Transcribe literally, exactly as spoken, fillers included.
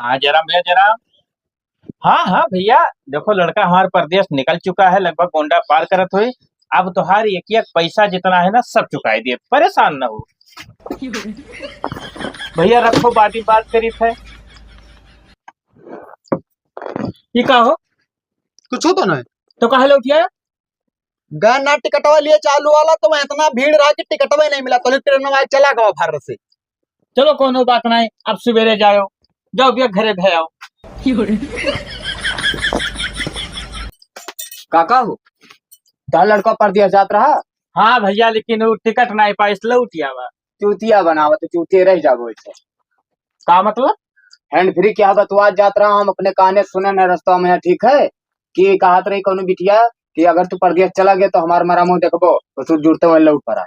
हाँ जरा भैया जरा। हाँ हाँ भैया, देखो लड़का हमार परदेस निकल चुका है, लगभग गोंडा पार करत होई। अब तोहार एक एक पैसा जितना है ना, सब चुकाई दिए, परेशान ना हो। भैया रखो, बादी बात करी थे। ई का हो? कुछ हो तो नहीं। तो काहे लौटिया? गन्ना टिकटवा लिए चालू वाला, तो वहाँ इतना भीड़ रहा कि टिकटवा ही नहीं मिला, तो ट्रेन में चला गवा फर्र से। चलो कोनो बात नहीं, अब सवेरे जाओ, जाओ भैया घरे भे आओ। काका हो, तोहार लड़का परदेस जात रहा? हाँ भैया, लेकिन वो टिकट नहीं पाइस, लौटिया बा। चूतिया बनावत, चूतिया रह जाबो ऐसे। का मतलब? हैंड फ्री क्या बतवा जात रहा, हम अपने काने सुने न रस्ता में, ठीक है? कि कहत रही कौनो बिटिया कि अगर तू परदेस चला गया तो हमार मरा मुंह देखबो, तो तू जुड़ते हुए लौट पड़ा।